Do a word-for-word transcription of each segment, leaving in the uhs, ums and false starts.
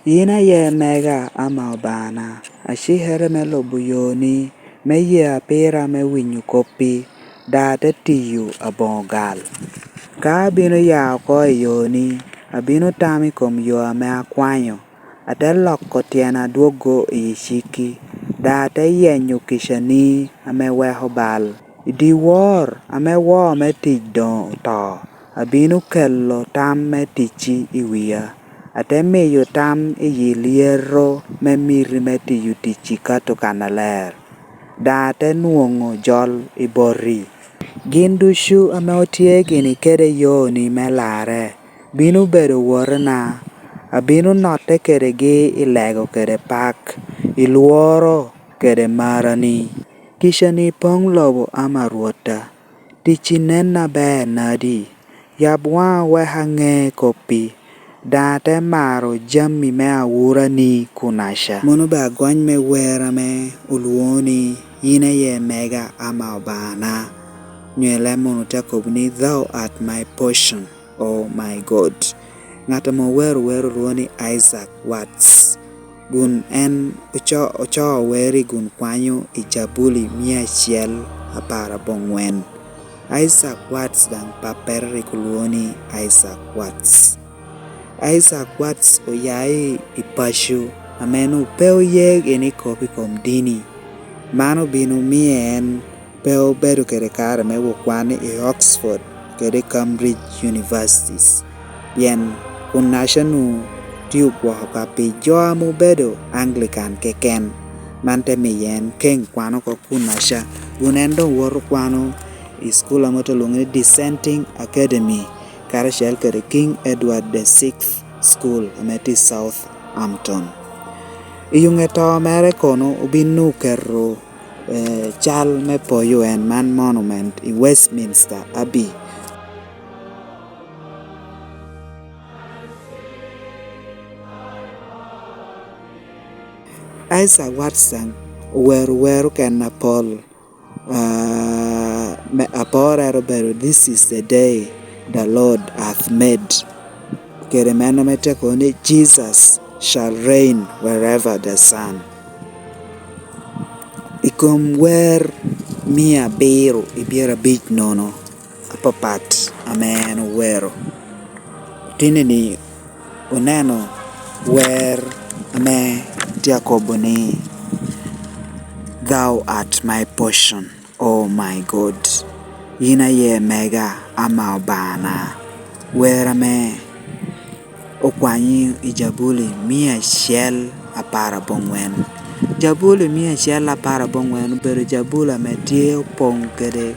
Yin aye mega ama Obaŋana, acikere me lubo yoni, me ye apira me winyo koppi, daŋ ate tiyo aboŋo gal. Ka abino ya oko i yoni, abino tamo i kom yo ame akwanyo, ate loko tyena adwoggo i cikki, daŋ ate yenyo kicani ame weko bal. I dyewor ame woo me tic doŋ oto, abino kelo tam me ticci i wia, ate miyo tam i yi lyeto me miti me tiyo ticci kato kannaler, daŋ ate nwoŋo jol i boti. Gin ducu ame otye gini kede yoni me larre bino bedo wotena, abino notte kedegi i lego kede pak, i lworo kede marani. Kicani poŋ lobo ama Rwotta, ticci nen aber nadi? Yab waŋa wek aŋe koppi, daŋ ate maro jami me awurani kunaca. Mano be agony me wer ame olwoŋo ni, Yin aye mega ama Obaŋana, nyo i leb munu te kobo ni, Thou art my portion, oh my God. Ŋat ame owero wer olwoŋo ni Isaac Watts. Kun en ocoo wer i kun kwanyo i Jabuli mia acel apar aboŋwen. Isaac Watts daŋ pappere rik olwoŋo ni Isaac Watts. Isaac Watts oya i paco ame onwoŋo pe oye gini kop i kom dini. Man obino miyo en pe obedo kede kare me wok kwan i Oxford kede Cambridge Universities, pien kunnaca-nu tye ogwoko ka pi jo ame obedo Anglican keken. Man te miyo en keŋ kwano oko kunnaca, kun en doŋ woto kwano i cukul ame ote lwoŋo ni Dissenting Academy, karacel kede King Edward the Sixth School ame tye i Southampton. I yo ŋe to mere kono obino oketo eh, cal me poyo en man monument i Westminster Abbey. Isaac Watson owero wer okene apol, ah, me aporere obedo, "This is the day the Lord hath made." Kede meno me teko ni, "Jesus shall reign wherever the sun." I kom wer mia abiro i pyerabic nono apapat ame en owero, tinni-ni oneno wer ame tye akobo ni, "Thou art my portion, oh my God." Yin aye mega ama Obaŋana. Wer ame okwanyo i Jabuli mia acel apar aboŋwen. Jabuli mia acel apar aboŋwen obedo Jabuli ame tye opoŋ kede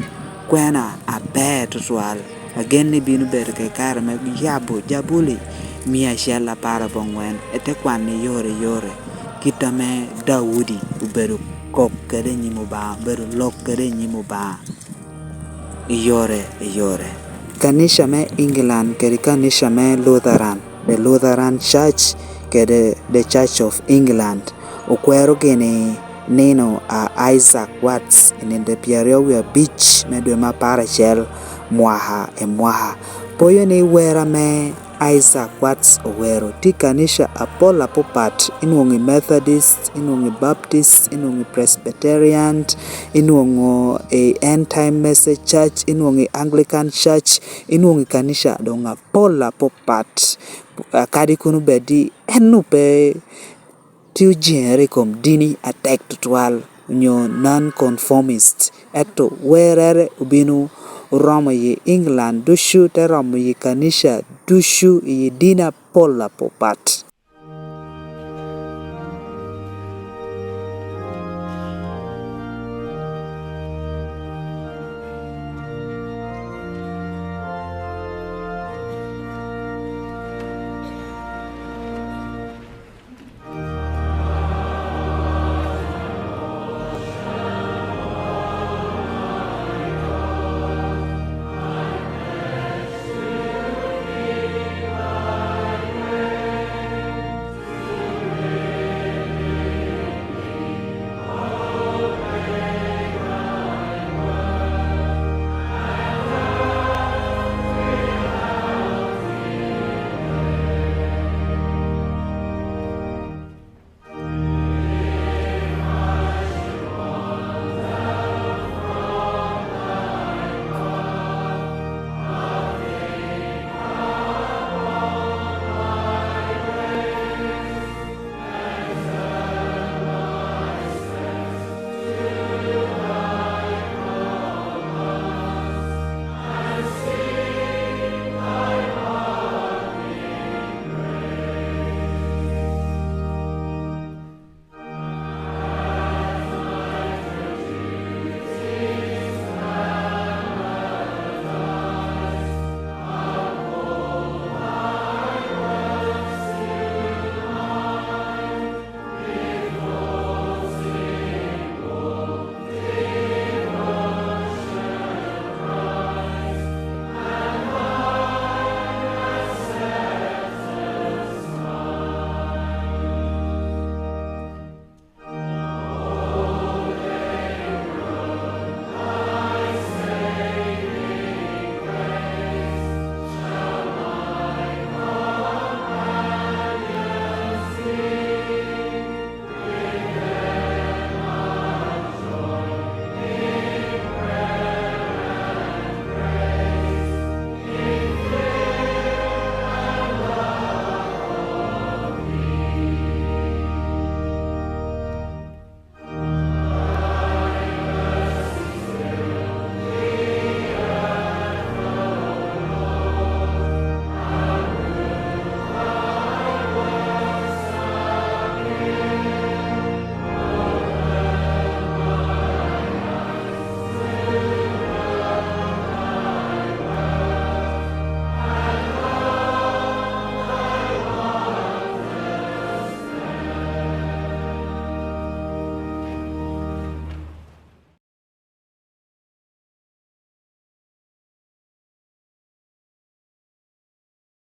kwena aber tutwal. Agen ni bino bedo kede kare me yabo Jabuli mia acel apar aboŋwen, ete kwane i yore i yore, kit ame Daudi obedo kok kede i nyim Obaŋa, obedo lok kede i nyim Obaŋa i yore i yore. Kanica me England kede kanica me Lutheran, the Lutheran Church kede the Church of England, okwero gini nino a Isaac Watts i nino pyeraryo wie abic me dwe me apar acel mwaka i mwaka. Poyo ni wer ame Isaac Watts owero tye i kanica apol apapat, inwoŋo i Methodist, inwoŋo i Baptist, inwoŋo i Presbyterian, inwoŋo i End Time Message Church, inwoŋo i Anglican Church, inwoŋo i kanica doŋ apol apapat. Kadi kono bed ni en pe tye ojeŋere i kom dini atek tutwal, onyo non-conformist, ento werrere obino oromo i England ducu, te romo i kanica ducu, i dini apol apapat.